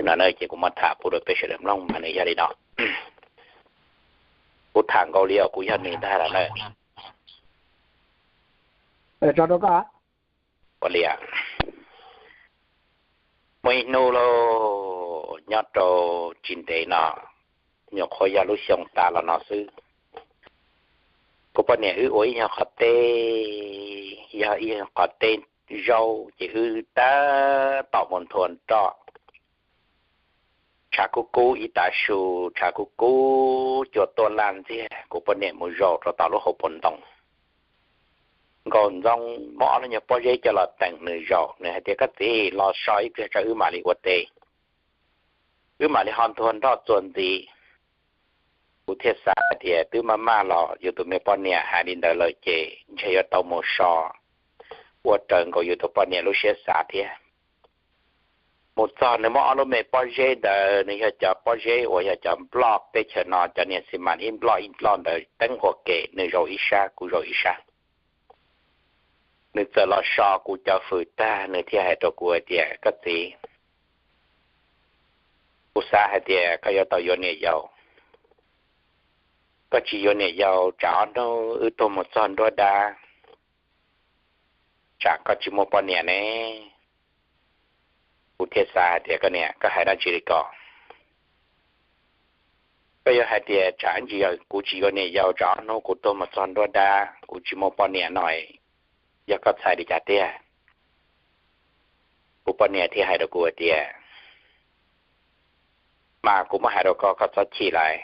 No ces kuv muab tham pub rau peb sawv daws mloog mas nws yog li no. Kuv tham nkaus li os, kuv yog nws ntag lawm na. Ua li, muaj ib hnub lauj, nyob rau tsis ntev no, nyuam qhuav yog lub xyoo tas los no xwb, kuv poj niam wb ua ib nyuag qhov teb, yog ib nyuag qhov teb zaub ces wb tab tom mus nthua nroj, tshav kub kub ib tav su, tshav kub kub cua tuaj laj ntxiag, kuv poj niam mus zaum rau tom lub hauv paus ntoo. Nkaus ntxoov muab ob lub nyuag pob zeb coj los teem nws zaum, nws hais tias, Koj txiv, los so ib pliag tso wb mam li ua teb, wb mam li ho nthua nroj txuas ntxiv. Kuv thiaj xav hais tias twb maj maj los yus tus me poj niam hais li ntawd lawm ces ntshe yuav tau mus so, ua raws nkaus yus tus poj niam lub siab xav thiab. Mus txog nws muab ob lub me pob zeb ntawd, nws yog cov pob zeb uas yog cov nploj teb chaws no cov niag xi mas ib nploj ib nploj ntawd, teeb ua ke, nws zaum ib sab kuv zaum ib sab. Nws txawm los so kuv cov fws tag, nws thiaj hais rau kuv hais tias, Koj txiv, kuv xav hais tias koj yuav tau yuav niam yau. Koj tsis yuav niam yau, tsam ob hnub wb tuag mus txog nruab dab, tsam koj tsis muaj poj niam ne. Kuv thiaj xav hais tias, Koj niam, koj hais dab tsi li ko? Koj yuav hais tias tsam kuv tsis yuav niam yau, tsam ob hnub kuv tuag mus txog nruab dab kuv tsis muaj poj niam no, yog koj txhais li cas tiag? Kuv poj niam thiaj hais rau kuv hais tias, Mas kuv muab hais rau koj, koj txhob chim lawm.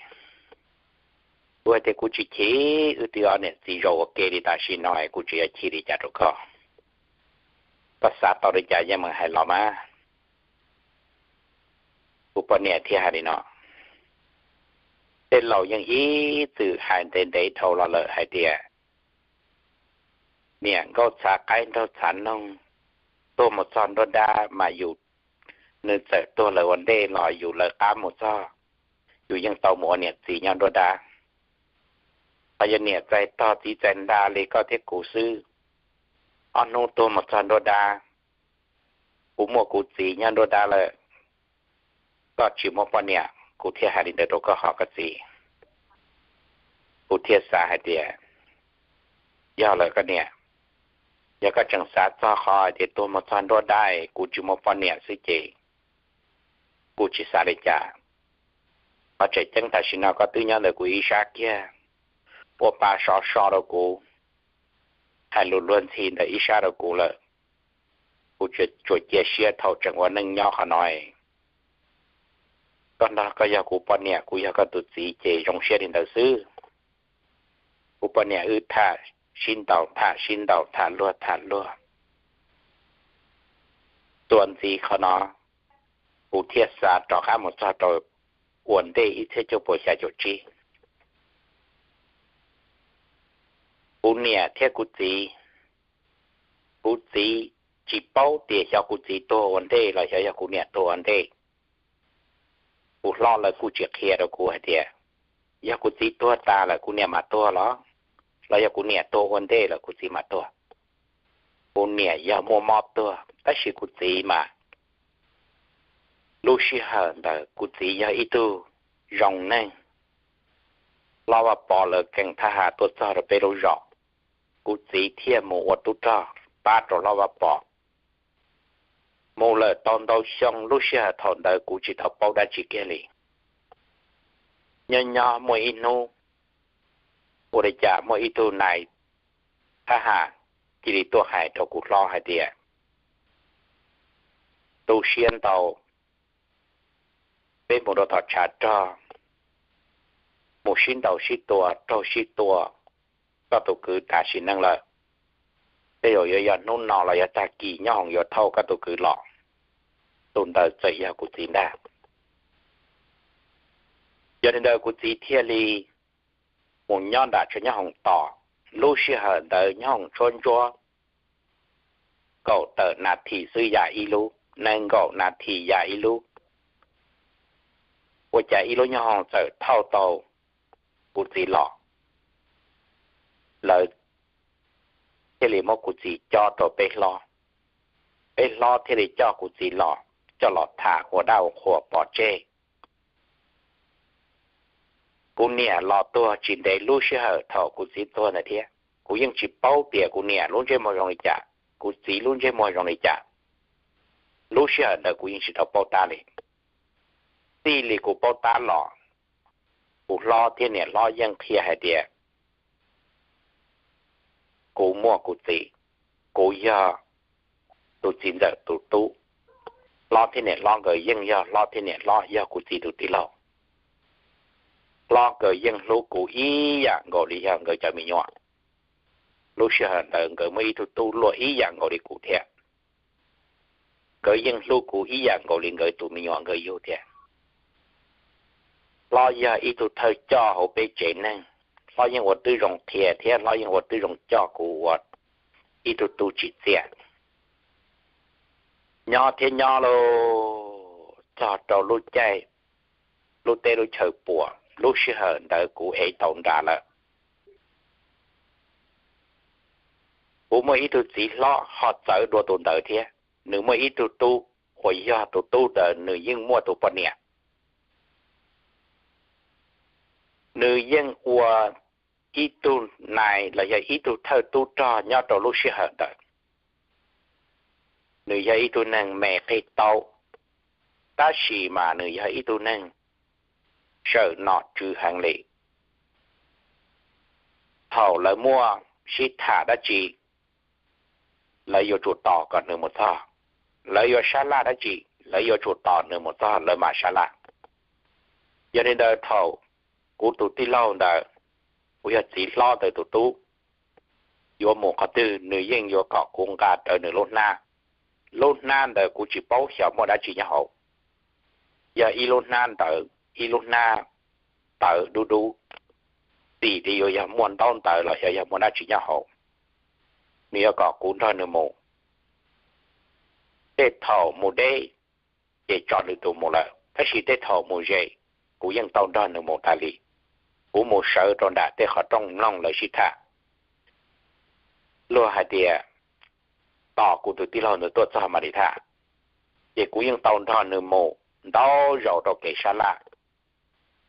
Kuv hais tias, Kuv tsis chim, wb twb ob niam txiv zaum ua ke li tam sim no, kuv tsis yog chim li cas rau koj. Koj xav tau li cas yeej meem hais los mas. Kuv poj niam thiaj hais li no, tej laus yeej ib txwm hais ntev ntev dhau los lawm hais tias, niam nkauj txhav qaib nraug txhav noog, tuag mus txog nruab dab mas yus, nws txawm tuag lawm ua ntej los yus lawv qab mus txog, yus yeej tau mus ua niam txiv nyob nruab dab. Ho yog niam txais tog txiv txais nra li koj thiab kuv xwb, ob hnub tuag mus txog nruab dab, kuv muaj kuv txiv nyob nruab dab lawm, koj tsis muaj poj niam, kuv thiaj hais li ntawd rau koj hos koj txiv. Kuv thiaj xav hais tias, yog lawm koj niam, yog koj tseem xav txog qhov hais tias tuag mus txog nruab dab kuv tsis muaj poj niam xwb ces kuv tsis xav li cas. Qhov tseem ceeb tam sim no koj twb nyob ntawm kuv ib sab kiag, ua pa sov so rau kuv, hais lus luag ntxhi ntawm ib sab rau kuv lawm. Kuv tsuas cia siab thaum tseem ua neej nyob qhov no. Koj nrog koj yog kuv poj niam, kuv yog koj tus txiv ces zoo siab li ntawd xwb. Kuv poj niam wb tham sib ntaus, tham sib ntaus, tham luag tham luag. Txuas ntxiv qhov no, kuv thiaj xav rov qab mus txog rau ua ntej ib txhiab cuaj puas xya caum tsib. Kuv niam thiab kuv txiv, kuv txiv tsis paub tias xyov kuv txiv tuag ua ntej los xyov yog kuv niam tuag ua ntej. Kuv hlob lawv kuj tsis qhia rau kuv hais tias yog kuv txiv tuag tas lawm kuv niam mam tuag los, los yog kuv niam tuag ua ntej lawm kuv txiv mam tuag. Kuv niam yog muaj mob tuag, tab sis kuv txiv mas, lub sij hawm ntawd kuv txiv yog ib tug zoo neeg. Hlob Vaj Pov lawv keem thab ham tuaj txog rau peb lub zos, kuv txiv thiaj mus ua tub rog pab rau hlob Vaj Pov. Mus lawm tau ntau xyoo, lub sij hawm thaum ntawd kuv tsis tau paub dab tsi kiag li. Nyob nyob muaj ib hnub, ua li cas muaj ib tug nais thab ham cia li tuaj hais rau kuv hlob hais tias, tu siab ntau, peb mus rau tom tshav rog, mus sib ntaus sib tua, raug sib tua, koj tus kwv tas sim neej lawm. Tej zaum yuav yog hnub no los yog tag kis Nyob Hoom yuav thauj koj tus kwv los. Tus ntawd txawm yog kuv txiv ntag. Yog li ntawd kuv txiv thiaj li mus nyob nram tshav Nyob Hoom tos. Lub sij hawm ntawd Nyob Hoom tshuab ntsuab, kaum tawm nas this xwb ya ib lub, nees nkaum nas this ya ib lub. Ua cas ib lub Nyob Hoom txawm thauj tau kuv txiv los. Lawv thiaj li muab kuv txiv cob rau peb hlob, peb hlob thiaj li coj kuv txiv los. coj los tham ua dab ua qhuas pov tseg. Kuv niam los tuag tsis ntev lub sij hawm thaum kuv txiv tuag ntawd thiab. Kuv yeej tsis paub tias kuv niam lub ntsej muag zoo li cas, kuv txiv lub ntsej muag zoo li cas. Lub sij hawm ntawd kuv yeej tsis tau paub tab li. Txij li kuv paub tab los, kuv hlob thiab niam hlob yeej qhia hais tias kuv muaj kuv txiv, kuv yog tus txiv ntxawm tus tub. Hlob thiab niam hlob nkawd yeej yog hlob thiab niam hlob, yog kuv txiv tus tij laug. Hlob nkawd yeej hlub kuv ib yam nkaus li yog nkawd cov me nyuam. Lub sij hawm ntawd nkawd muaj ib tug tub luaj ib yam nkaus li kuv thiab. Nkawd yeej hlub kuv ib yam nkaus li nkawd tus me nyuam nkawd yug thiab. Hlob yog ib tug thawj coj hauv peb tsev neeg. Hlob yeej ua tib zoo qhia thiab hlob yeej ua tib zoo coj kuv ua ib tug tub tsim txiaj. Nyob thiab nyob los txog rau lub caij, lub teb lub chaw puas, lub sij hawm ntawd kuv ev tau nra lawm. Kuv muaj ib tug txiv hlob ho txawv dua tus ntawd thiab. Nws muaj ib tug tub uas yog tus tub ntawd nws yeej muaj tus poj niam. Nws yeej ua ib tug nais los yog ib tug thawj tub rog nyob rau lub sij hawm ntawd. Nws yog ib tug neeg me qig tau, tab sis mas nws yog ib tug neeg sawm nom tswv heev li. Thaum lawv muaj sib tham dab tsi, lawv yuav tsum tos kom nws mus txog. Lawv yuav sab laj dab tsi, lawv yuav tsum tos nws mus txog lawv mam sab laj. Yog li ntawd thaum kuv tus tij laug ntawd, kuv yog txiv hlob ntawd tus tub, yuav mus qhov twg nws yeej yuav kom kuv nqa rawv nws lub hnab. Lub hnab ntawd kuv tsis paub xyov muaj dab tsi nyob hauv. Yog ib lub hnab ntawd, ib lub hnab tawv dub dub, txim li yuav yog muaj ntaub ntawv los xyov yog muaj dab tsi nyob hauv. Nws yuav kom kuv nrog nws mus. Tej thaum mus deb ces tso nws tus mus lawm, tab sis tej thaum mus ze, kuv yeej tau nrog nws mus tas li. Kuv mus sawv rau nram tej qhov rooj mloog lawv sib tham, luag hais tias tos kuv tus tij laug ntawd tuaj txog mam li tham. Ces kuv yeej tau nrog nws mus ntau zaus rau kev sab laj,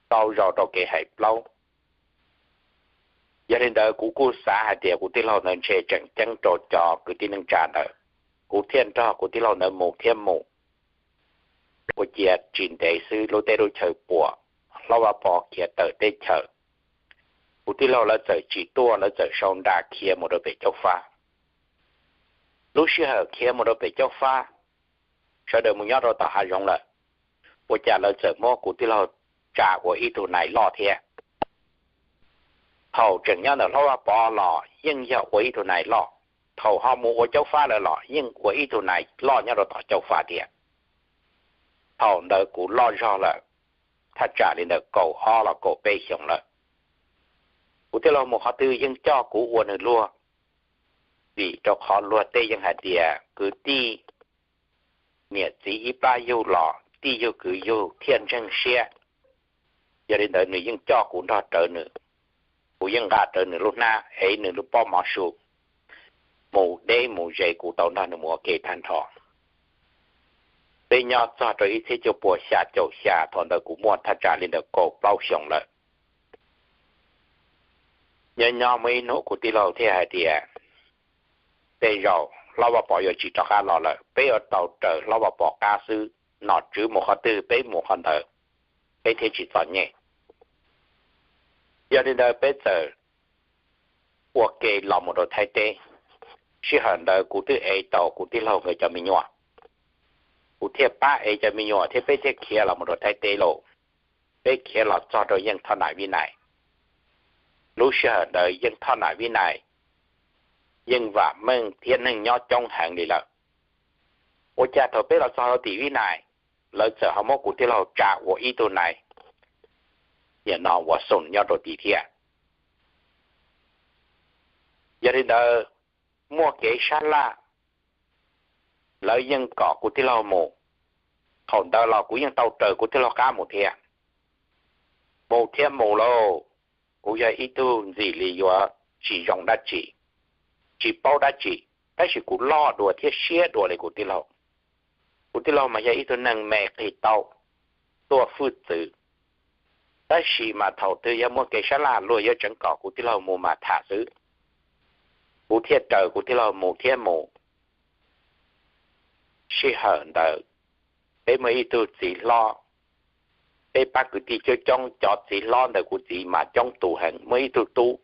ntau zaus rau kev hais plaub. Yog li ntawd kuv kuj xav hais tias kuv tij laug ntawd ntshe tseem ceeb rau cov kwv tij neej tsa ntawd, kuv thiaj nrog kuv tij laug ntawd mus thiab mus. Ua ciav tsis ntev xwb lub teb lub chaw puas, Hlob Vaj Pov khiav tawm teb chaws. Kuv tij laug lawv txawm tsis tuaj, lawv txawm sau nra khiav mus rau pem Caub Fab. Lub sij hawm khiav mus rau pem Caub Fab, sawv daws mus nyob rau tom hav zoov lawm, ua cas lawv txawm muab kuv tij laug tsa ua ib tug nais loj thiab. Thaum tseem nyob ntawm Hlob Vaj Pov los yeej yog ua ib tug nais loj, thaum ho mus ua Caub Fab lawm los yeej ua ib tug nais loj nyob rau tom Caub Fab thiab. Thaum ntawd kuv loj zog lawm, thaj tsam li ntawm kaum ob los kaum peb xyoos lawm. Kuv tij laug mus qhov twg yeej coj kuv ua nws luag, vim rau qhov luag tej yeej hais tias kwv tij niam txiv ib plab yug los tij yug kwv yug thiaj ntseeg siab. Yog li ntawd nws yeej coj kuv nrog rawv nws, kuv yeej nqa rawv nws lub hnab, ev nws lub pob mov su, mus deb mus ze kuv tau nrog nws mus ua ke tag nrho. Peb nyob txog rau ib txhiab cuaj puas xya caum xya, thaum ntawd kuv muaj thaj tsam li ntawm kaum plaub xyoos lawm. Nyob nyob muaj ib hnub kuv tij laug thiaj hais tias, tej zaum Hlob Vaj Pov yuav tsis rov qab los lawm, peb yuav tau raws Hlob Vaj Pov qab xwb, nom tswv mus qhov twg peb mus qhov ntawd, peb thiaj tsis txom nyem. Yog li ntawd peb txawm ua ke los mus rau Thaib teb. Sij hawm ntawd kuv twb ev tau kuv tij laug nkawd cov me nyuam, kuv thiaj pab ev cov me nyuam thiab peb thiaj khiav los mus rau Thaib teb lauj. Peb khiav los txog rau Yeej Thoj Nam Vib Nais. Lub sij hawm ntawd Yeej Thoj Nam Vib Nais yeej vam meej thiab neeg nyob coob heev li lawm. Ua cas thaum peb los txog rau tim Vib Nais, lawv txawm ho muab kuv tij laug tsa ua ib tug nais, nim no ua xoo nyob rau tim thiab. Yog li ntawd, muaj kev sab laj, lawv yeej kom kuv tij laug mus. Thaum ntawd los kuv yeej tau raws kuv tij laug qab mus thiab. Mus thiab mus lauj, kuv yog ib tug ntxim li yuav tsis zoo dab tsi, tsis paub dab tsi, tab sis kuv loj dua thiab siab dua li kuv tij laug. Kuv tij laug mas yog ib tug neeg me qig tau, tuaj fwj txwv, tab sis mas thaum twg yog muaj kev sab laj luag yuav tseev kom kuv tij laug mus mas tham xwb. Kuv thiaj raws kuv tij laug mus thiab mus. Sij hawm ntawd peb muaj ib tug txiv hlob, peb pab kwv tij coob coob, cov txiv hlob ntawm kuv txiv mas coob tus heev. Muaj ib tug tub,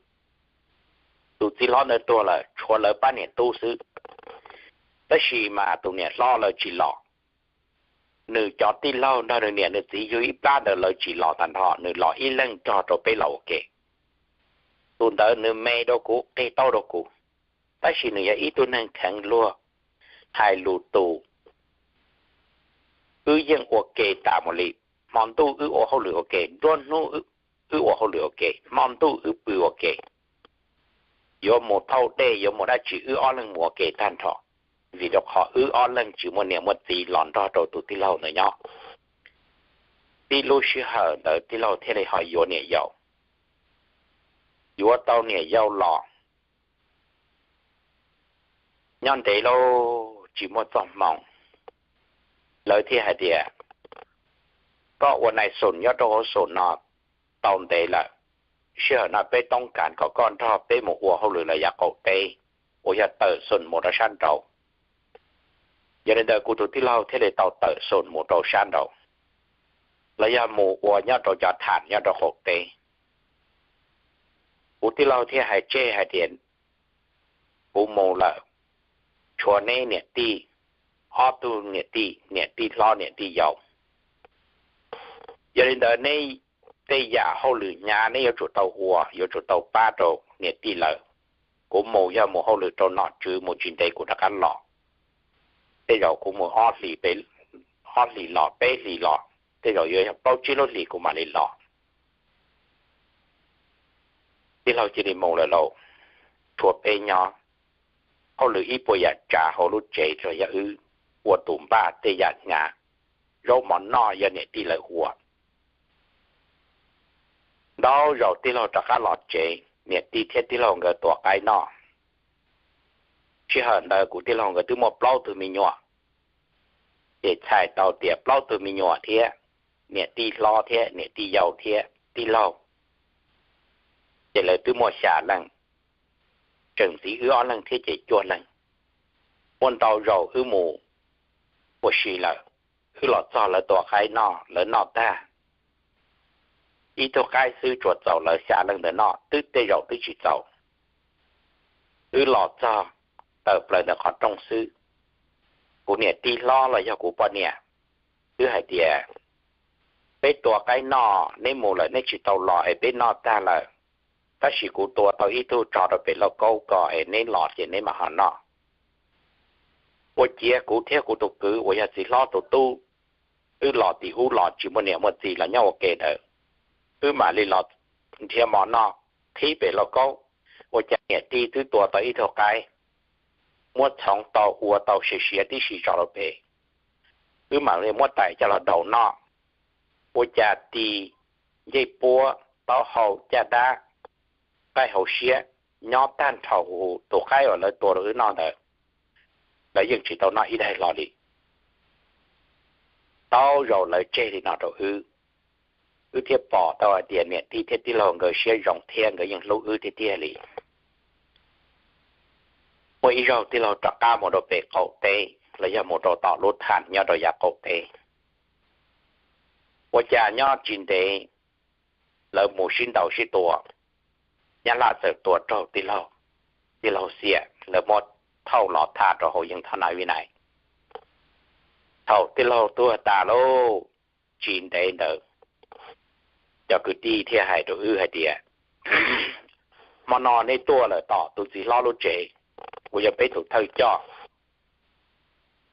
tus txiv hlob ntawd tuag lawm, tshuav lawv pab niam tub xwb. Tab sis mas tus niam hlob lawv tsis los. Nws cov tij laug nrog nws niam nws txiv yug ib plab ntawd lawv tsis los tag nrho, nws los ib leeg nrog rau peb los ua ke. Tus ntawd nws me dua kuv, qig tau dua kuv, tab sis nws yog ib tug neeg kheev luag, hais lus tus, wb yeej ua ke tas mus li. Hmo ntuj wb ua hauj lwm ua ke, nruab hnub wb ua hauj lwm ua ke, hmo ntuj wb pw ua ke. Yuav mus thauj dej, yuav mus dab tsi wb ob leeg mus ua ke tag nrho, vim rau qhov wb ob leeg tsis muaj niam muaj txiv los nrog rau tus tij laug ntawd nyob. Tib lub sij hawm ntawd tij laug thiaj li ho yuav niam yau. Yuav tau niam yau los, nyob ntev lauj tsis muaj txoj hmoo, lawv thiaj hais tias, koj ua nais xoom nyob rau hauv xoom no tau ntev lawm, sij hawm no peb toob kas kom koj nrog peb mus ua hauj lwm lawm yav qaum teb, uas yog tawm xoom mus rau sab nraud. Yog li ntawd kuv tus tij laug thiaj li tau tawm xoom mus rau sab nraud, los yog mus ua nyob rau cov tham nyob rau qaum teb. Kuv tij laug thiaj hais tseg hais tias, kuv mus lawm, tshuav neb niam tij, ob tug niam tij, niam tij hlob niam tij yau. Yog li ntawd neb tej yam hauj lwm hnyav neb yuav tsum tau ua, yuav tsum tau pab rau niam tij lawv. Kuv mus yog mus hauj lwm rau nom tswv, mus tsis ntev kuv rov qab los. Tej zaum kuv mus ob hlis los, peb hlis los, tej zaum yuav yog plaub tsib lub hlis kuv mam li los. Tij laug cia li mus lawm lauj, tshuav peb nyob. Hauj lwm ib puas yam tsav hauv lub tsev los yog wb ua tus npaj tej yam hnyav, zaub mov noj yog niam tij lawv ua. Ntau zaus tij laug rov qab los tsev, niam tij thiab tij laug nkawd tua qaib noj. Sij hawm ntawd kuv tij laug nkawd twb muaj plaub tug me nyuam, ces txhais tau tias plaub tug me nyuam thiab, niam tij hlob thiab niam tij yau thiab tij laug, ces lawv twb muaj xya leej. Tseem ntxiv wb ob leeg thiab ces cuaj leeg. Muaj ntau zaus wb mus ua si lawm, wb los txog lawv tua qaib noj, lawv noj tag, ib tug qaib xwb tsuas txaus lawv xya leej ntawd noj, twb tej zaum twb tsis txaus. Wb los txog tawm plaws ntawm qhov rooj xwb, kuv niam tij hlob los yog kuv poj niam, wb hais tias, peb tua qaib noj, neb mus lawm neb tsis tau los es peb noj tag lawm, tab sis kuv tua tau ib tug tso rau pem lauj kaub ko es neb los ces neb mam ho noj. Ua ciav kuv thiab kuv tus kwv uas yog txiv hlob tus tub, wb los tim ub los tsis muaj niam muaj txiv los nyob ua ke ntawd, wb mam li los nrhiav mov noj qhib pem lauj kaub. Ua cas niam tij twb tua tau ib tug qaib, muab txhoov tau ua tau siav siav tib si tso rau pem, wb mam li muab tais coj los daus noj. Ua cas tis ncej puab, taub hau, caj dab, qaij hauv siab nyob tag nrho huv tus qaib uas lawv tua rau wb noj ntawd, lawv yeej tsis tau noj ib daig hlo li. Tau zaus lawv tseg li no rau wb, wb thiaj pom tau hais tias niam tij thiab tij laug nkawd siab zoo thiab nkawd yeej hlub wb tiag tiag li. Muaj ib zaug tij laug rov qab mus rau pem qaum teb los yog mus rau tom lub tham nyob rau yav qaum teb, ua cas nyob tsis ntev lawv mus sib ntaus sib tua, nyab laj txawm tua raug tij laug, tij laug xiam, lawv muab thauj los tham rau hauv yeej thoj na vib nai. Thaum tij laug tuag tas lauj, tsis ntev ntawd cov kwv tij thiaj hais rau wb hais tias, hmo no neb tuaj lawm tom tus txiv hlob lub tsev uas yog peb tus thawj coj,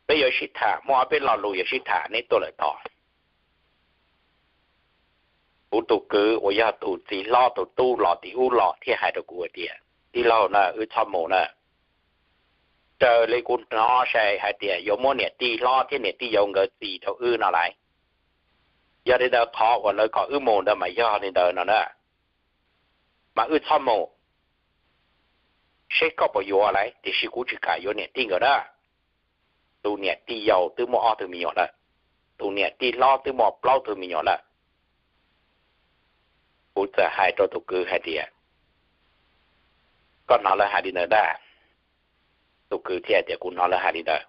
peb yuav sib tham, muaj ob peb lo lus yuav sib tham, neb tuaj lawm tod. Kuv tus kwv uas yog tus txiv hlob tus tub los tim ub los thiaj hais rau kuv hais tias, tij laug na, wb txhob mus na, raws li kuv hnov sai hais tias yuav muab niam tij hlob thiab niam tij yau nkawd txis rau wb no lais. Yog li ntawd qhov uas lawv kom wb mus ntawd mas yog li ntawd no na, mas wb txhob mus, seb koj puas yuav lais, tiam sis kuv tsis kam yuav niam tij nkawd na. tus niam tij yau twb muaj ob tug me nyuam lawm, tus niam tij hlob twb muaj plaub tug me nyuam lawm. Kuv txawm hais rau tus kwv hais tias, koj hnov lawv hais li ntawd ntag? Tus kwv thiaj tias, kuv hnov lawv hais li ntawd,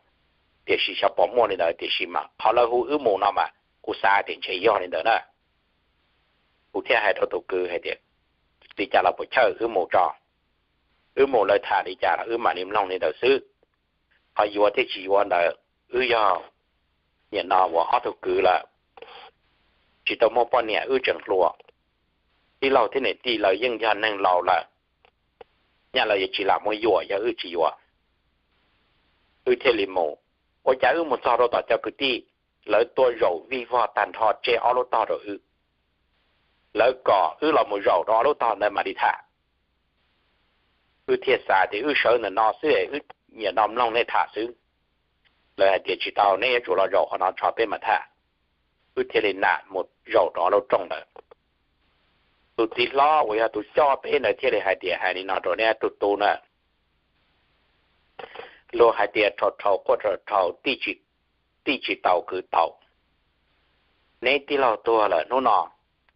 tiam sis xyov puas muaj li ntawd, tiam sis mas qhov lawv hu wb mus no mas kuv xav tias ntshe yog li ntawd na. Kuv thiaj hais rau tus kwv hais tias, li cas los puas chawj, wb mus tso, wb mus lawv tham li cas los wb mam li mloog li ntawd xwb. Qhov yuav thiab tsis yuav ntawd, wb yog nim no ua ob tug kwv lawm, tsis tau muaj poj niam wb tseem hluas, tij laug thiab niam tij lawv yeej yog neeg laus lawm, nyaj lawv yuav tsis lam muab yuam yog wb tsis yuav. Wb thiaj li mus. Ua cas wb mus txog rau tom cov kwv tij, lawv tua zaum vij vog tag nrho tseb ob lub tog rau wb, lawv kom wb los mus zaum rau ob lub tog ntawd mam li tham. Wb thiaj xav tias wb sawv ntawm no xwb, wb nyiam no mloog nej tham xwb. Lawv hais tias tsis tau, neb yuav tsum los zaum qhov no tso peb mam tham. Wb thiaj li nam mus zaum rau ob lub rooj ntawd. Tus txiv hlob uas yog tus coj peb ntawd thiaj li hais tias, hais li no rau neb ob tug tub na, luag hais tias rhau rhau quaj rhau rhau, tij tsis tau kwv tau. Neb tij laug tuag lawm, hnub no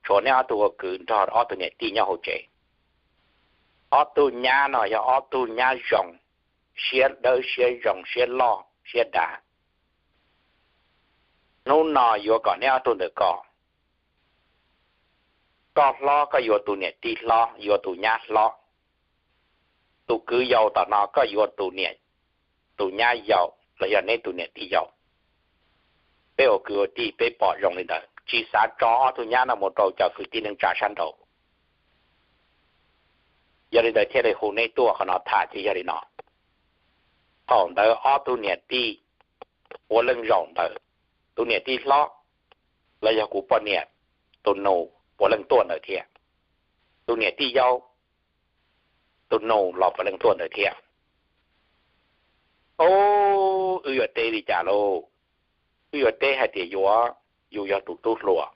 tshuav neb ob tug ua kwv nrog ob tug niam tij nyob hauv tsev. Ob tug nyab no yog ob tug nyab zoo, siab dawb siab zoo, siab loj siab dav. Hnub no yuav kom neb ob tug ntawm ko, koj hlob koj yuav tus niam tij hlob, yuav tus nyab hlob. Tus kwv yau tom no koj yuav tus niam, tus nyab yau los yog neb tus niam tij yau. Peb ua kwv ua tij peb pom zoo li ntawd, tsis xav tso ob tug nyab no mus rau cov kwv tij neej tsa sab nraud. Yog li ntawd thiaj li hu neb tuaj qhov no tham ces yog li no. Thaum ntawd ob tug niam tij puav leej zaum ntawd, tus niam tij hlob los yog kuv poj niam tus nus puav leej tuaj ntawd thiab, tus niam tij yau, tus nus los puav leej tuaj ntawd thiab. Ob, wb yuav teb li cas lauj? Wb yuav teb hais tias yuav, yus yog tus tub hluas.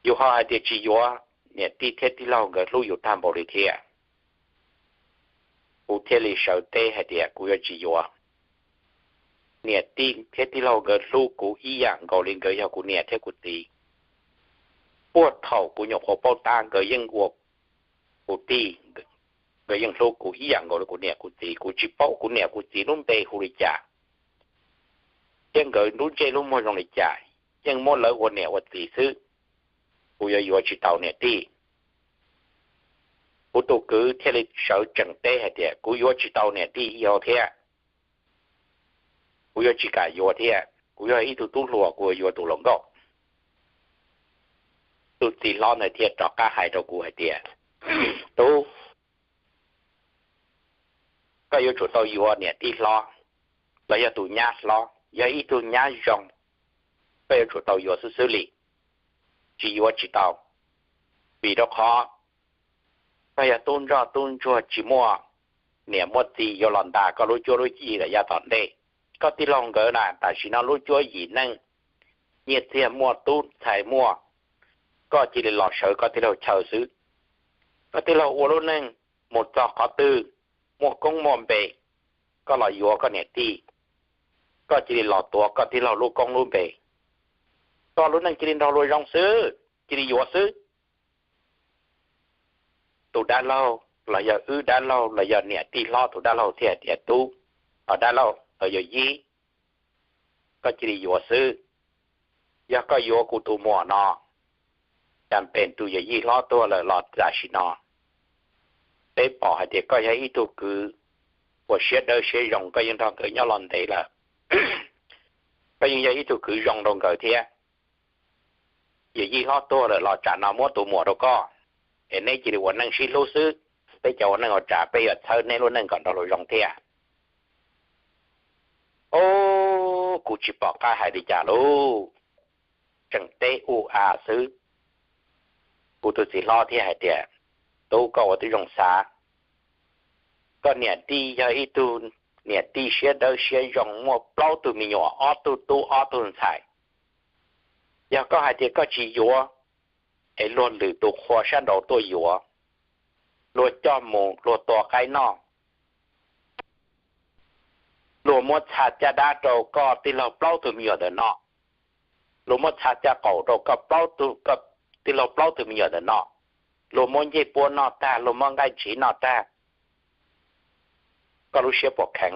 Yus ho hais tias tsis yuav, niam tij thiab tij laug nkawd hlub yus tag npaum li thiab. Kuv thiaj li sawv teb hais tias kuv yuav tsis yuav. Niam tij thiab tij laug nkawd hlub kuv ib yam nkaus li nkawd yog kuv niam thiab kuv txiv. Puag thaum kuv nyuam qhuav paub tab nkawd yeej ua kuv tij, nkawd yeej hlub kuv ib yam nkaus li kuv niam kuv txiv. Kuv tsis paub kuv niam kuv txiv lub npe hu li cas, thiab nkawd lub ntsej lub muag zoo li cas, yeej muab lawv ua niam ua txiv xwb. Kuv yuav yuav tsis tau niam tij. Kuv tus kwv thiaj li sawv tsees teb hais tias kuv yuav tsis tau niam tij yau thiab, kuv yuav tsis kam yuav thiab, kuv yog ib tug tub hluas kuv yuav tus hluas nkauj. Tus txiv hlob ntawd thiaj rov qab hais rau kuv hais tias, tub, koj yuav tsum tau yuav niam tij hlob los yog tus nyab hlob, yog ib tug nyab zoo, koj yuav tsum tau yuav xwb xwb li, tsis yuav tsis tau. Vim rau qhov koj yog tub ntsoj tub ntsuag tsis muaj niam muaj txiv yuav los ntas koj lub cuab lub yig lawm yav tom ntej. Koj tij laug nkawd na tam sim no lub cuab yim neej, nyiaj txiag muaj tub ntxhais muaj, koj cia li los sawv koj tij laug chaw xwb. Koj tij laug ua lub neej mus txog qhov twg muaj koob muaj npe, koj los yuav koj niam tij, koj cia li los tuav koj tij laug lub koob lub npe, koj lub neej cia li nrog luag zoo xwb, cia li yuav xwb. Tus dab laug los yog wb dab laug los yog niam tij hlob tus dab laug thiaj tias, tub, dab laug, yawm yij, koj cia li yuav xwb. Yog koj yuav kuv tus muam no, cas pem tus yawm yij hlob tuag lawm los tam sim no peb pom hais tias koj yog ib tug kwv uas siab dawb siab zoo, koj yeej nrog nkawd nyob los ntev lawm, koj yeej yog ib tug kwv zoo rau nkawd thiab. Yawm yij hlob tuag lawm los tsam no muab tus muam rau koj, es neb cia li ua neej sib hlub xwb, peb cov ua neej ua tsav peb yuav txhawb neb lub neej kom nrog luag zoo thiab. Ob, kuv tsis pom qab hais li cas lauj, tseem teb u a xwb. Kuv tus txiv hlob thiaj hais tias, tub, koj ua tib zoo xav, koj niam tij yog ib tug niam tij siab dawb siab zoo muaj plaub tug me nyuam, ob tug tub ob tug ntxhais. Yog koj hais tias koj tsis yuav, es luag lwm tus qhua sab nraud tuaj yuav, luag coj mus luag tua qaib noj, Luag muab txha caj dab rau koj tij laug plaub tug me nyuam ntawm no, luag muab txha caj qaum rau koj, tij laug plaub tug me nyuam ntawm no, luag muab ncej puab noj tag, luag muab nqaij ntshiv noj tag, koj lub siab puas kheev?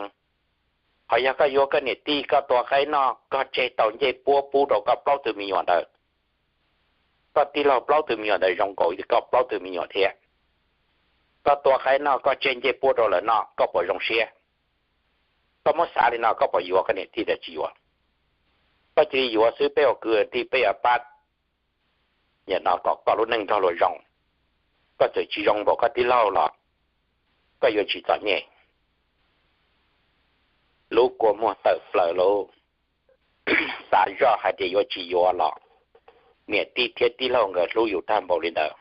Ho yog koj yuav koj niam tij, koj tua qaib noj, koj tseg tau ncej puab pub rau koj plaub tug me nyuam ntawd, koj tij laug plaub tug me nyuam ntawd zoo nkaus li koj plaub tug me nyuam thiab. Koj tua qaib noj, koj tseg ncej puab rau lawv noj, koj puas zoo siab? Koj muab xav li no, koj puas yuav koj niam tij los tsis yuav? Koj cia li yuav xwb, peb ua kwv tij peb yuav pab, nim no kom koj lub neej nrog luag zoo. Koj txawm tsis zoo npaum koj tij laug los koj yuav tsis txom nyem. Lub kua muag tawm plaws lub, xav zoj hais tias yuav tsis yuav los niam tij thiab tij laug nkawd hlub yus tag npaum li ntawd.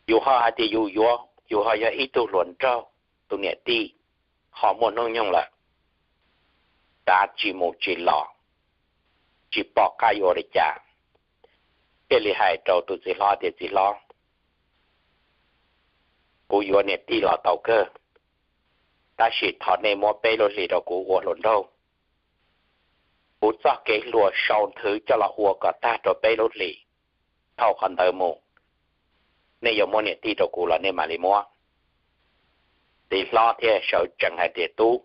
Yus ho hais tias yus yuav, yus ho yog ib tug hluas nraug, tus niam tij ho muaj hnub nyoog lawm, tav tsis mus tsis los, tsis pom qab yuav ua li cas, thiaj li hais rau tus txiv hlob tias, Txiv hlob, kuv yuav niam tij los tau kawg, tab sis thov nej muab peb lub hlis rau kuv ua hluas nraug. Kuv txoj kev hluas sau nthwv coj los ua kom tag rau peb lub hlis, dhau qhov ntawd mus, nej yuav muab niam tij rau kuv los nej mam li muab. Txiv hlob thiaj sawv tsees hais tias, Tub,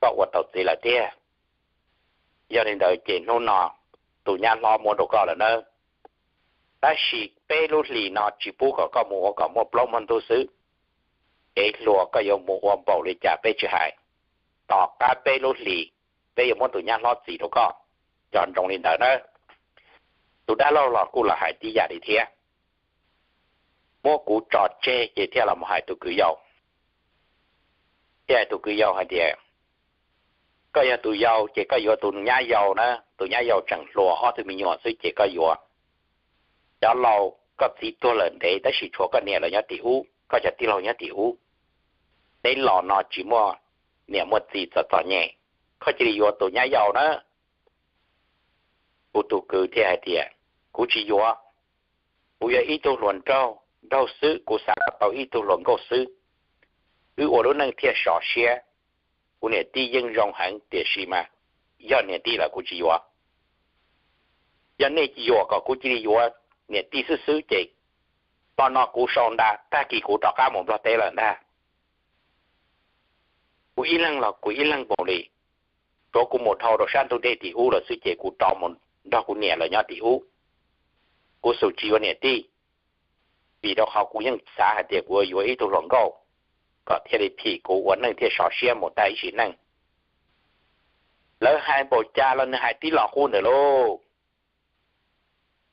koj ua tau txiv lawm tiag. Yog li ntawd ces hnub no tus nyab hlob muab rau koj lawm nawb. Tab sis peb lub hlis no tsis pub kom koj mus ua kom muaj plaub muaj ntug xwb. Kev hluas koj yuav mus ua npaum li cas peb tsis hais, tom qab peb lub hlis peb yuav muab tus nyab hlob txis rau koj. Cov ntsoov li ntawd na. Tus dab laug los kuj los hais tib yam li thiab, muab kuv tso tseg ces thiaj los mus hais tus kwv yau. Thiaj hais tus kwv yau hais tias, Koj yog tus yau ces koj yuav tus nyab yau na, tus nyab yau tseem hluas ob tug me nyuam xwb ces koj yuav. Cov laus koj txiv tuag lawm ntev tab sis tshuav koj niam lawv nyob tim ub, koj cov tij laug nyob tim ub. Neb los no tsis muaj niam muaj txiv txom txom nyem, koj cia li yuav tus nyab yau na. Kuv tus kwv thiaj hais tias, Kuv tsis yuav. Kuv yog ib tug hluas nraug, nraug xwb, kuv xav kom tau ib tug hluas nkauj xwb, wb ua lub neej thiaj sov siab. Kuv niam tij yeej zoo heev tiam sis mas yog niam tij lawm kuv tsis yuav. Yog nej yuam kom kuv cia li yuav niam tij xwb xwb ces hmo no kuv sau nra, tag kis kuv rov qab mus Nplog teb lawm ntag. Kuv ib leeg los kuv ib leeg mus li, tsuav kuv mus dhau rau sab ntug dej tim ub lawm xwb ces kuv rov mus nrog kuv niam lawv nyob tim ub. Kuv xum tsis yuav niam tij, vim rau qhov kuv yeej xav hais tias kuv yuav ib tug hluas nkauj, kom thiaj li phim kuv ua neej thiaj sov siab mus tag ib sim neej. Lawv hais npaum cas los nws hais tib los qub ntawd lauj.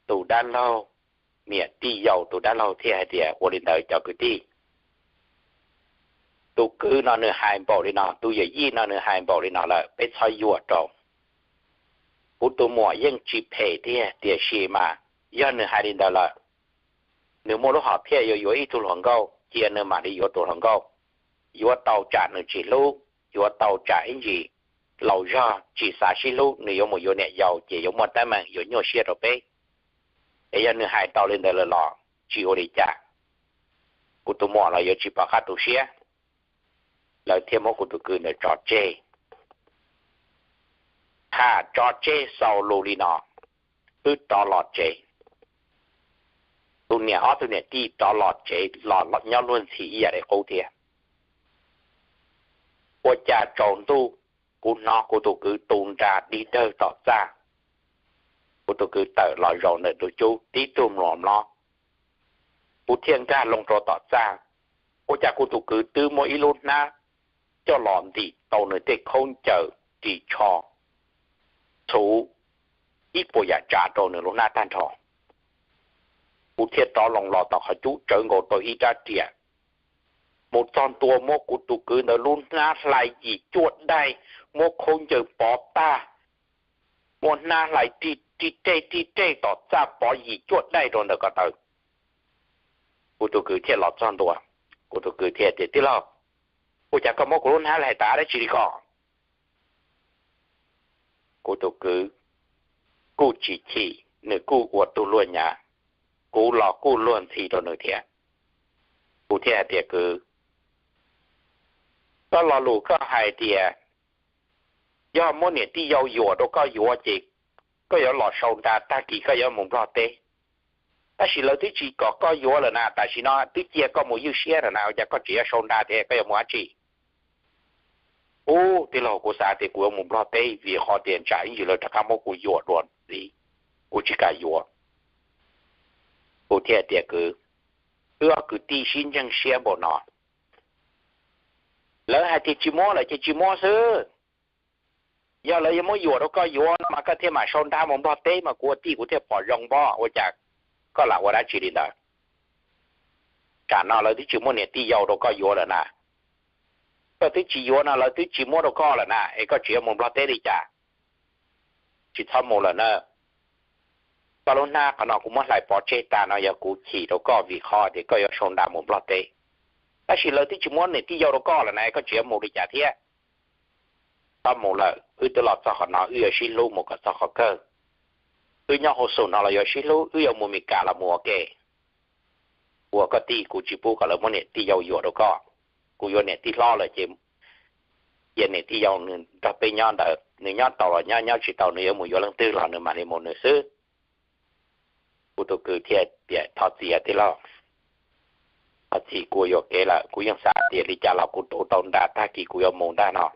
Tus dab laug, niam tij yau tus dab laug thiaj hais tias, Ua li ntawd cov kwv tij, tus kwv no nws hais npaum li no, tus yawm yij no nws hais npaum li no lawm, peb txhob yuam rau. Kuv tus muam yeej tsis phem tiag tiam sis mas yog nws hais li ntawd lawm, nws muaj lub hom phiaj yuav yuav ib tug hluas nkauj, cia nws mam li yuav tus hluas nkauj. Yuav tau tsam nws tsis hlub, yuav tau tsam ib ntsis laus zog tsis xav sib hlub, nws yuav mus yuav niam yau ces yuav muaj teeb meem yuav nyuaj siab rau peb. Es yog nws hais tau li ntawd lawm los tsis ua li cas, kuv tus muam los yuav tsis pom qab tu siab. Lawv thiaj muab kuv tus kwv ntawd tso tseg. Tham tso tseg xaus lus li no, wb rov los tsev. Tus niam ob tug niam tij rov los tsev los nyob luag ntxhi ib yam li qub thiab. Ua cas tsaus ntuj, kuv hnov kuv tus kwv tu nra dig dawg tom txaj. Kuv tus kwv tawm los zaum ntawm ntug cub tib tug mlom mlob. Kuv thiaj nkag loo rau tom txaj, ua cas kuv tus kwv twb muab ib lub hnab coj los ntim tau nws tej khaub ncaws ris tsho, txhuv ib puas yam tsav rau nws lub hnab tag nrho. Kuv thiaj rov loo los tom qhov cub tsawv nkaus tau ib rab riam, mus txog ntua muab kuv tus kwv ntawd lub hnab hlais yim cuaj daim, muab khaub ncaws pov tag, muab hnab hlais ri rej ri rej tom txaj pov yim cuaj daim rau ntawm ko taw. Kuv tus kwv thiaj los txog ntua, kuv tus kwv thiaj tias, Tij laug, ua cas koj muab kuv lub hnab hlais tas dab tsi li ko? Kuv tus kwv kuj tsis chim, nws kuj ua tug luag nyav, kuv los kuj luag ntxhi rau nws thiab. Kuv thiaj hais tias, Kwv, Koj lo lus koj hais tias yog muab niam tij yau yuam rau koj yuav ces koj yuav los sau nra tag kis koj yuav mus Nplog teb. Tab sis lawv twb tsis kom koj yuav lawm na, tam sim no twb cia koj mus ywj siab lawm na, ua cas koj tseem yuav sau nra thiab, koj yuav mus dab tsi? Ub, tij laug, kuv xav tias kuv yuav mus Nplog teb vim qhov tias tsam ib ntsis lawv rov qab muab kuv yuam dua ntxiv, kuv tsis kam yuav. Kuv thiaj tias kwv, wb ob kwv tij sib ntseeg siab npaum no, lawv hais tias tsis muab lawm ces tsis muab xwb. Yog lawv yuav muab yuam rau koj yuav no mas koj thiaj mam sau nra mus Nplog teb mas kuv ua tij kuv thiaj pom zoo pob, ua cas koj lam ua dab tsi li ntawd? Tsam no lawv twb tsis muab niam tij yau rau koj yuav lawm na. Koj twb tsis yuav no lawv twb tsis muab rau koj lawm na, es koj tseem yuav mus Nplog teb li cas? Tsis txhob mus lawm na. Koj lub hnab qhov no kuv muab hlais pov tseg tag no yog kuv chim rau koj vim qhov tias koj yuav sau nra mus Nplog teb. Tab sis lawv twb tsis muab niam tij yau rau koj lawm na, koj tseem yuav mus li cas thiab? Txhob mus lawm, wb twb los txog qhov no wb yuav sib hlub mus kom txog qhov kawg. Wb nyob hauv xum no los yuav sib hlub, wb yuav mus Mes Kas los mus ua ke. Ua koj tij, kuv tsis pub kom lawv muab niam tij yau yuam rau koj. Kuv yuav niam tij hlob lawm ces cia niam tij yau nws nrog peb nyob ntawd, nws nyob tau los nyob, nyob tsis tau nws yuav mus yuav leej twg los nws mam li mus nws xwb. Kuv tus kwv thiaj tias thov txim tij laug, thov txim kuv yuam kev lawm, kuv yeej xav tias li cas los kuv tu tau nra tag kis kuv yuav mus ntag no.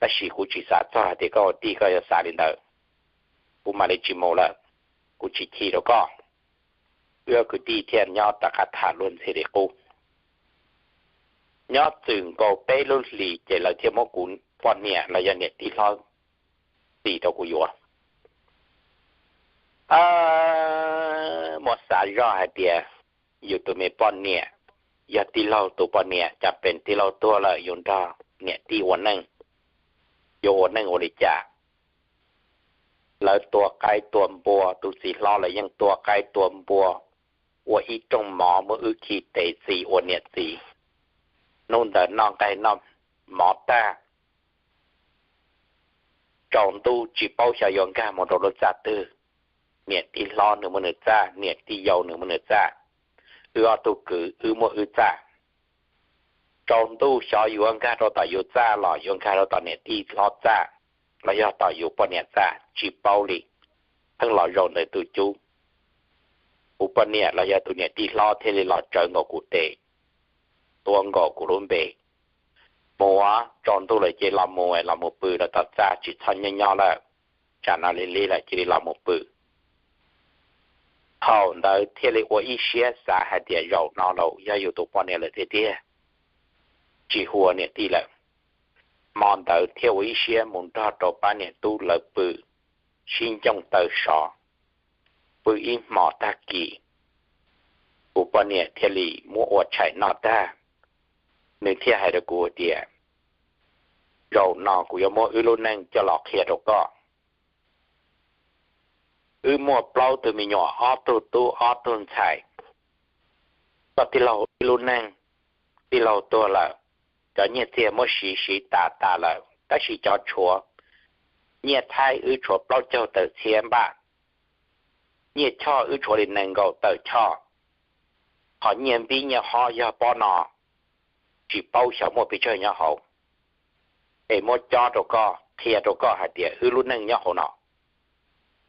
Tab sis kuv tsis xav txog hais tias koj ua tij koj yuav xav li ntawd, kuv mam li tsis mus lawm, kuv tsis chim rau koj. Wb ob kwv tij thiaj nyob rov qab tham luag ntxhi li qub. Nyob txwm nkaus peb lub hlis ces lawv thiaj muab kuv poj niam los yog niam tij hlob txis rau kuv yuav. Muab xav zoj hais tias yus tus me poj niam yog tij laug tus poj niam, cas pes tij laug tuag lawm yus nrog niam tij ua neej, yuav ua neej ua li cas? Lawv tua qaib tua npua, tus txiv hlob lawv yeej tua qaib tua npua, ua ib rooj mov muab wb khi tes txi ua niam txiv. Hnub ntawd noj nqaij noj mov tag, tsaus ntuj tsis paub xyov yuav nkag mus rau lub txaj twg. Niam tij hlob nws muaj nws txaj, niam tij yau nws muaj nws txaj, wb ob tug kwv wb muaj wb txaj. Tsaus ntuj xyov yuav nkag rau tom yus txaj los yuav nkag rau tom niam tij hlob txaj, los yog tom yus poj niam txaj tsis paub li. Pheej los zaum ntawm tus cub, kuv poj niam los yog tus niam tij hlob thiaj li los tsawv nkaus kuv tes, tuav nkaus kuv lub npe. Mus, tsaus ntuj lawm ces los mus, los mus pw rau tom txaj, tsis txhob nyob nyob lawm, tsam no lig lig lawm cia li los mus pw. Thaum ntawd thiaj li ua ib siab xav hais tias zaum no los yog yus tus poj niam lawm tiag tiag, tsis hu ua niam tij lawm. Hmo ntawd thiaj ua ib siab mus nrog rau pab niam tub lawv pw, sib ncoo taw sov, pw ib hmos tag kis, kuv poj niam thiaj li muab ua tshais noj tag, nws thiaj hais rau kuv tias, zaum no kuv yuav muab wb lub neej coj los qhia rau koj. Wb muaj plaub tug me nyuam, ob tug tub ob tug ntxhais. Koj tij laug wb lub neej, tij laug tuag lawm, cov nyiaj txiag muab siv siv tas tas lawm, tab sis cov tshuav, nyiaj thaib wb tshuav plaub caug tawm txhiab npaj, nyiaj choj wb tshuav li nees nkaum tawm choj. Qhov nyiaj npib nyiaj hob yog pob no, tsis paub xyov muaj pes tsawg nyob hauv. Es muab cob rau koj, qhia rau koj hais tias wb lub neej nyob hauv no.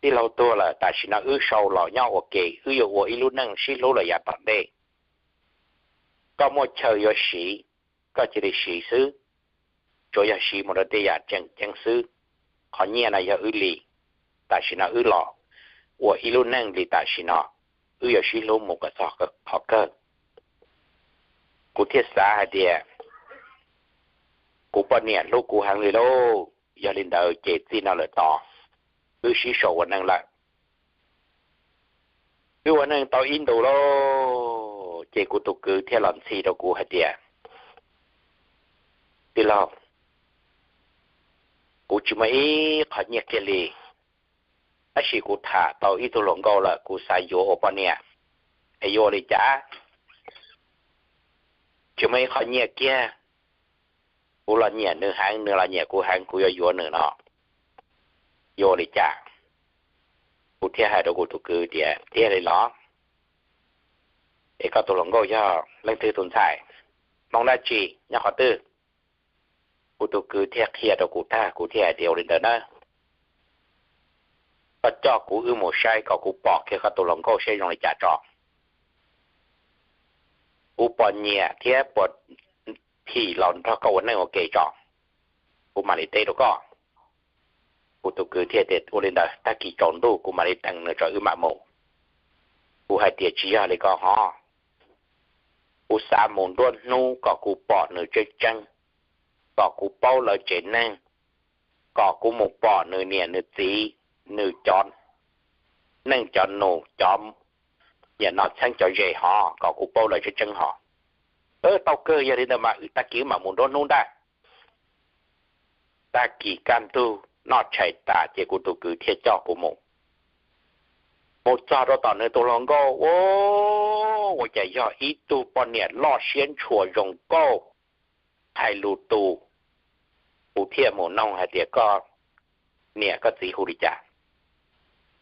Tij laug tuag lawm, tam sim no wb sau los nyob ua ke, wb yuav ua ib lub neej sib hlub los yav tom ntej. Koj muaj chaw yuav siv, koj cia li siv xwb, tsuav yog siv mus rau tej yam tseem ceeb xwb. Qhov nyiaj no yog wb li, tam sim no wb los ua ib lub neej li tam sim no, wb yuav sib hlub mus kom txog qhov kawg. Kuv thiaj xav hais tias kuv poj niam hlub kuv heev li lauj, yog li ntawd ces txij no lawm tod wb sib sau ua neej lawm. Wb ua neej tau ib ntus lauj, ces kuv tus kwv thiaj los ntxhi rau kuv hais tias, tij laug, kuv tsis muaj ib qho nyiaj kiag li, tab sis kuv tham tau ib tug hluas nkauj lawm, kuv xav yuav ua poj niam, es yuav ua li cas? Tsis muaj ib qho nyiaj kiag, kuv los nyiam nws heev, nws los nyiam kuv heev, kuv yuav yuav nws no, yuav ua li cas? Kuv thiaj hais rau kuv tus kwv tias, tiag li los? Es koj tus hluas nkauj yog leej twg tus ntxhais? Hmoob dab tsi, nyob qhov twg? Kuv tus kwv thiaj qhia rau kuv tag, kuv thiaj hais tias ua li ntawd na, koj coj kuv wb mus saib kom kuv pom kiag koj tus hluas nkauj seb zoo li cas tso. Kuv puas nyiam thiab puas thim los nrog koj ua neej ua ke tso, kuv mam li teb rau koj. Kuv tus kwv thiaj tias ua li ntawd, tag kis tsaus ntuj kuv mam li teem nws tso wb mam mus. Kuv hais tias tsis yog li ko hov, kuv xav mus nruab hnub kom kuv pom nws tseeb tseeb, kom kuv paub lawv tsev neeg, kom kuv mus pom nws niam nws txiv, nws cov neej cov nus, cov niam no txheeb cov ze hov, kom kuv paub lawv tseeb tseeb hov. Tau kawg, yog li ntawd mas tag kis wb mam mus nruab hnub ntag. Tag kis kaj ntug noj tshais tas ces kuv tus kwv thiaj coj kuv mus. Mus txog rau tom nws tus hluas nkauj, ua cas yog ib tug poj niam loj siab ntshua zoo nkauj, hais lus tus. Kuv thiaj mus noog hais tias koj niam koj txiv hu li cas?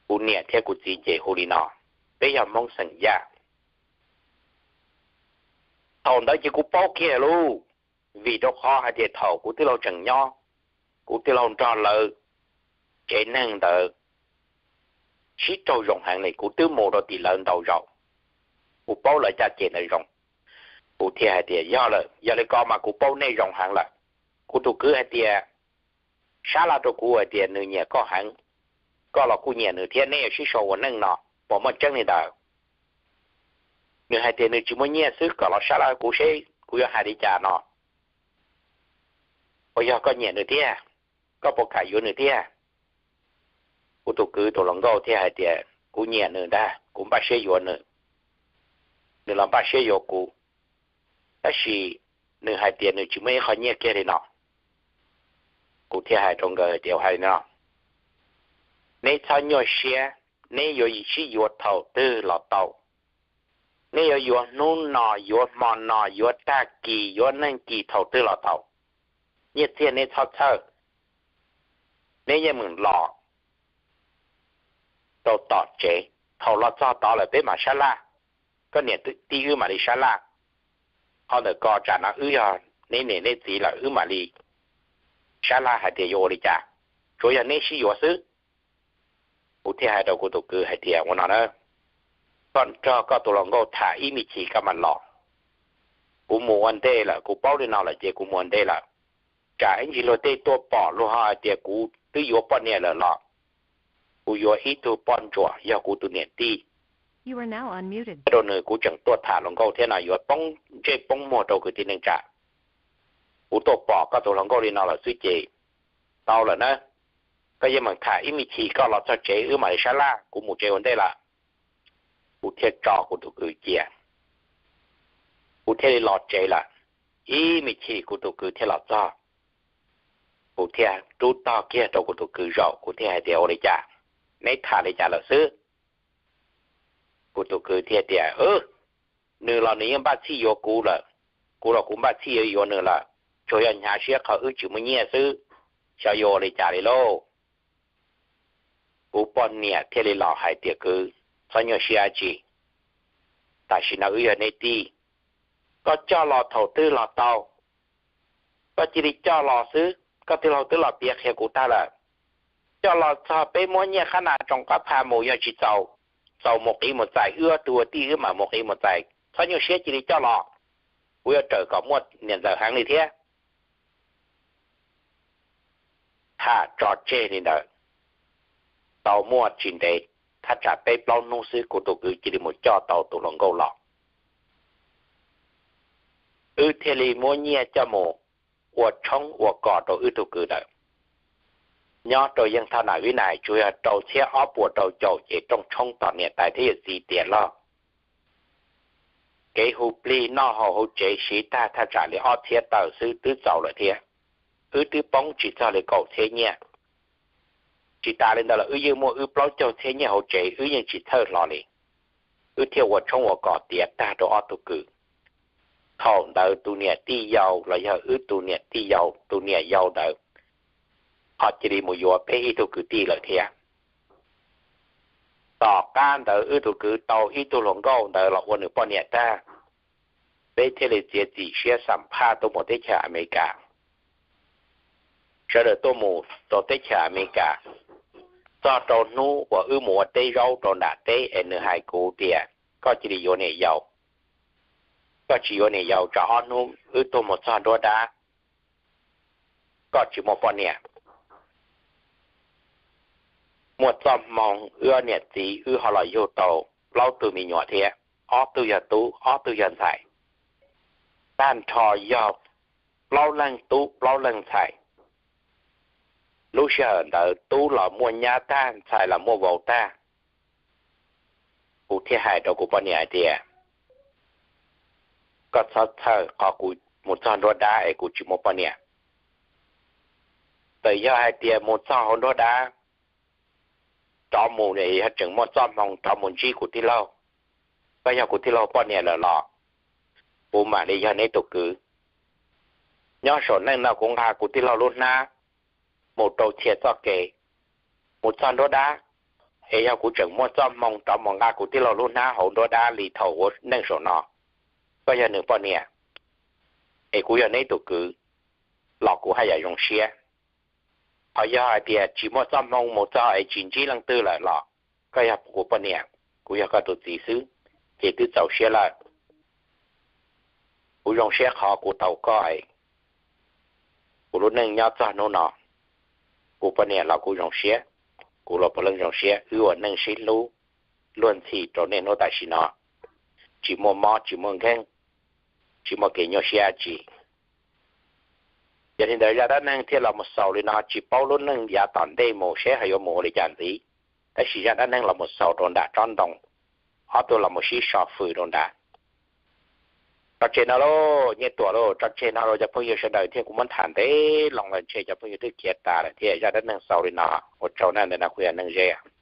Kuv niam thiab kuv txiv ces hu li no, peb yog Hmoob xeem Yaj. Thaum ntawd ces kuv paub kiag lauj, vim rau qhov hais tias thaum kuv tij laug tseem nyob, kuv tij laug nrog lawv tsev neeg ntawd sib raug zoo heev li, kuv twb mus rau tim lawv ntau zaus, kuv paub lawv caj ces ntawd zoo. Kuv thiaj hais tias yog lawm, yog li ko mas kuv paub nej zoo heev lawm. Kuv tus kwv hais tias, sab laj rau kuv hais tias nws nyiam koj heev, koj los kuj nyiam nws thiab, neb yuav sib sau ua neej no, puas muaj tseeb li ntawd? Nws hais tias nws tsis muaj nyiaj xwb, kom los sab laj kuv seb kuv yuav hais li cas no. Uas yog koj nyiam nws thiab, koj puas kam yuav nws thiab? Kuv tus kwv tus hluas nkauj thiaj hais tias kuv nyiam nws ntag, kuv npaj siab yuav nws, nws los npaj siab yuav kuv, tab sis nws hais tias nws tsis muaj ib qho nyiaj kiag li no. Kuv thiaj hais rau nkawd tias hais li no, neb txhob nyuaj siab, neb yuav sib yuav thaum twg los tau. Neb yuav yuav hnub no, yuav hmo no, yuav tag kis, yuav neeg kis, thaum twg los tau. Nyiaj txiag neb txhob txhawj, neb yeej meem los rau tom tsev. Thaum los txog tod lawm peb mam sab laj, koj niam tij wb mam li sab laj. Qhov ntawm ko tsam no wb yog neb niam neb txiv lawm wb mam li sab laj hais tias yuav ua li cas, tsuav yog neb sib yuav xwb. Kuv thiaj hais rau kuv tus kwv hais tias ua no na, koj nrog koj tus hluas nkauj tham ib me chim koj mam los. Kuv mus ua ntej lawm, kuv paub li no lawm ces kuv mus ua ntej lawm. Tsam ib ntsis luag tej tuaj pom luag ho hais tias kuv twb yuav poj niam lawm los kuv yuav ib tug poj ntsuam yog kuv tus niam tij rau nws, kuv tseem tuaj tham hluas nkauj thiab no yuav poob ntsej poob muag rau kwv tij neej tsa. Kuv tuaj pom koj tus hluas nkauj li no lawm xwb ces tau lawm na. Koj yeej meem tham ib me chim, koj los txog tsev wb mam li sab laj, kuv mus tsev ua ntej lawm. Kuv thiaj tso kuv tus kwv cia, kuv thiaj li los tsev lawm. Ib me chim kuv tus kwv thiaj los txog, kuv thiaj rub tog kiag rau kuv tus kwv zaum, kuv thiaj hais tias ua li cas, neb tham li cas lawm xwb? Kuv tus kwv thiaj tias, nws los nws yeej npaj txhij yuav kuv lawm, kuv los kuv npaj txhij yuav yuav nws lawm, tsuas yog hnyav siab qhov wb tsis muaj nyiaj xwb, xyov yuav ua li cas li lauj. Kuv poj niam thiaj li los hais tias kwv, txhob nyuaj siab dab tsi, tam sim no wb yog neb tij, koj coj los thaum twg los tau, koj cia li coj los xwb, koj tij laug twb los piav qhia kuv tag lawm. Coj los txog peb muab nyiaj qab nas tsoos qab pha mus, yog tsis txaus, txaus mus qiv mus txais, wb ob tug ua tij wb mam mus qiv mus txais, txhob nyuaj siab cia li coj los, kuv yuav raws kom muaj niam ntxawm heev li thiab. Tham tso tseg li ntawd, tau muaj tsis ntev, thaj tsam peb plaub hnub xwb kuv tus kwv cia li mus coj tau tus hluas nkauj los. Wb thiaj li muab nyiaj coj mus ua tshoob ua kos rau wb tug kwv ntawd. Nyob rau yeej thaj nam vib nais tsuas yog rau txhiab ob puas rau caum ces rooj tshoob tom niam tais thiab yawm txiv tiav log. Kev hu plig noj haus hauv tsev siv tag thaj tsam li ob txhiab tawm xwb twb txaus lawm thiab. Wb twb poob tsis txog li kaum txhiab nyiaj. Tsis tas li ntawd los wb yeej muaj wb plaub caug txhiab nyiaj hauv tsev wb yeej tsis txhawj hlo li. Wb thiaj ua tshoob ua kos tiav tag rau ob tug kwv. Thaum ntawd tus niam tij yau los yog wb tus niam tij yau, tus niam yau ntawd ho cia li mus yuav peb ib tug kwv tij lawm thiab. Tom qab ntawd wb tus kwv tau ib tug hluas nkauj ntawd los ua nws poj niam tag, peb thiaj li txiav txim siab xam phaj tuaj mus teb chaws Amelikas. sawv daws tuaj mus rau teb chaws Amelikas, txog rau hnub uas wb mus ua teb zaub rau nram teb es nws hais kuv tias, koj cia li yuav niam yau, koj tsis yuav niam yau tso ob hnub wb tuaj mus txog nruab dab, koj tsis muaj poj niam. Muaj txoj hmoo wb ob niam txiv wb ho los yug tau plaub tug me nyuam thiab, ob tug yog tub ob tug yog ntxhais, tag nrho yog plaub leeg tub plaub leeg ntxhais. Lub sij hawm ntawd tub los muaj nyab tag, ntxhais los muaj vauv tag. Kuv thiaj hais rau kuv poj niam hais tias, koj txhob txhawj qhov kuv mus txog nruab dab es kuv tsis muaj poj niam. Txawm yog hais tias mus txog hauv nruab dab, rov mus yog tseem muaj txoj hmoo rov mus ntsib kuv tij laug, koj yog kuv tij laug poj niam lawm los kuv mam li yog neb tus kwv. Nyob saum neej no kuv nqa kuv tij laug lub hnab mus rau txhia txoj kev, mus txog nruab dab, es yog kuv tseem muaj txoj hmoo rov mus nqa kuv tij laug lub hnab hauv nruab dab li thaum ua neej saum no, koj yog nws poj niam, es kuv yog neb tus kwv, los kuv haj yam zoo siab. Ho yog hais tias tsis muaj txoj hmoo mus txog es tsis ntsib leej twg lawm los koj yog kuv poj niam, kuv yog koj tus txiv xwb, ces twb txaus siab lawm. Kuv zoo siab qhov kuv tau koj, kuv lub neej nyob txog hnub no, kuv poj niam los kuv zoo siab, kuv los puav leej zoo siab, wb ua neej sib hlub luag ntxhi rau niaj hnub tam sim no, tsis muaj mob tsis muaj nkeeg, tsis muaj kev nyuaj siab dab tsi. Yog li ntawd zaj dab neeg thiaj los mus xaus li no, tsis paub lub neej yav tom ntej mus seb ho yuav mus ua li cas ntxiv, tab sis zaj dab neeg los mus xaus rau nram tsob ntoo, ob tug los mus sib so fws rau nram tso tseg no lauj, Nyiaj Tuam lauj, tso tseg no rau cov phooj ywg sawv daws thiab, kuv muab tham ntev loo lawm ntshe cov phooj ywg twb khiav tas lawm thiab. Zaj dab neeg xaus li no, ua tsaug na, ntawm no kuv yog Neej Zeb.